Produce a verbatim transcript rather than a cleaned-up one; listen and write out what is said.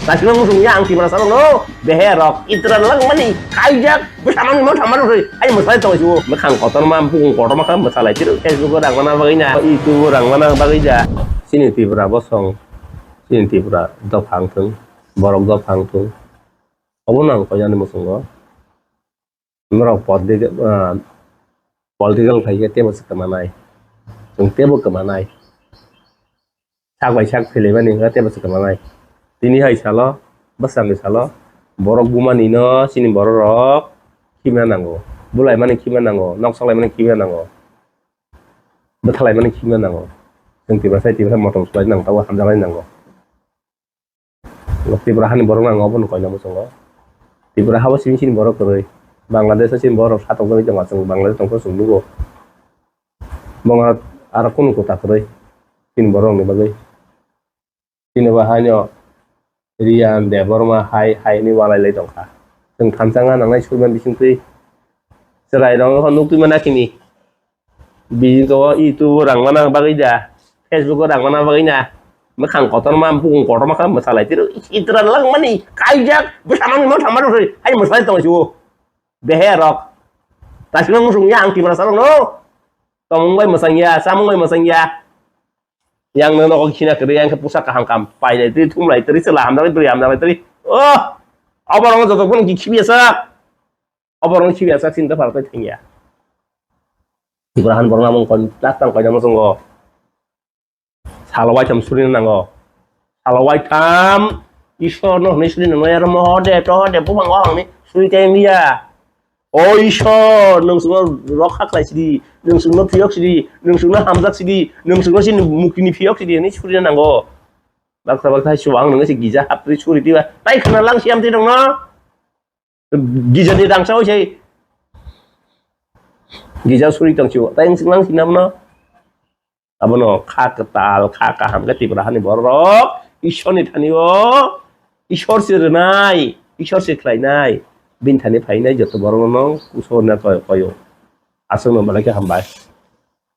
Naisingno muchung ya ang Tiprasa rokno behe rok itra langmani kaijak bwsa mani ma thamma rw hai mwsai tong sibo. Mwkhang kotorma bukung kotorma kha mwsalai tiro Facebook o rang mana bagwi na, YouTube o rang mana bagwi ja. Chini Tripura bosong, chini Tripura dophang thung, borok dophang thung. Obono ang koinani muchungo. Norok political, ah, political khai khe tebo se kwmanai. Chwng tebo kwmanai. Sak bai sak philaimani wngkha tebo se kwmanai. Tini hai salo, bwskango salo, borok bumani no chini borok rok khibina nango. Bulaimani khibina nango, nok salaimani khibina nango. Bwthalaimani khibina nango. Chwng Tiprasa, Tiprasa motom sulai nang tabo hamjaknai nango. Tripura hani borok nang obo no koina muchungo. Tripura habo simi sini borok kwrwi. Bangladesh o sini borok satokjagwi tongo, chwng Bangladesh tongphuru chwng nugo. Bongor aro kunu kwta kwrwi sini borok ni bagwi. Sini bo haino Riyan Debbarma hai hai ni walai lai tongkha. Chwng thansa wngna nangnai surban bisingtwi chwrai rok nukgwi mana kini. Bini to YouTube rang mana bagwi da, Facebook rang mana bagwi na. Mwkhang kotorma, bukung kotorma kha mwsalai tiro. Itra langmani kaijak bwsa mani ma thamma rw hai mwsalai tong sibo. Behe rok. Tasima muchung ya ang Tiprasa rokno. Tongmung bai mwsang ya, chamung bai mwsang ya. Yang no nogo khina kwrwi, yang khe pusa kaham kam pailai twi, thumlai twi, chwla hamjaknai twi, hamjaknai twi. Oh! Oborok joto phano khibiya sak. Oborok khibiya sak, sinta phartai thangya. Tiprasa han borok namung kon, tak tang koina muchungo. Salo waitham surina nango. Salo waitham Ishwar no hwnwi surina nango, aro moho de, toho de, bumang wahang ni suri tei miya. O Ishwar, nwng chwngno rokha khlai sidi, nwng chwngno phiyok sidi, nwng chwngno hamjak sidi, nwng chwngno chini mukini phiyok sidi hwnwi surina nango. Baksa baksa hai chuwang nwng se gija hapri suri diba. Tai khna lang siam ti dongno. Gija ni dangsa oi sei. Gija suri tong sibo. Tai nwng chwng lang sinam no. Abono kha kwtal, kha kaham khe Tripura hani borok Ishwar ni thani o, Ishwar se rwnai, Ishwar se khlainai, bini thani phainai joto borok no kuso na koi, koyo. Aswk no belai khe hambai.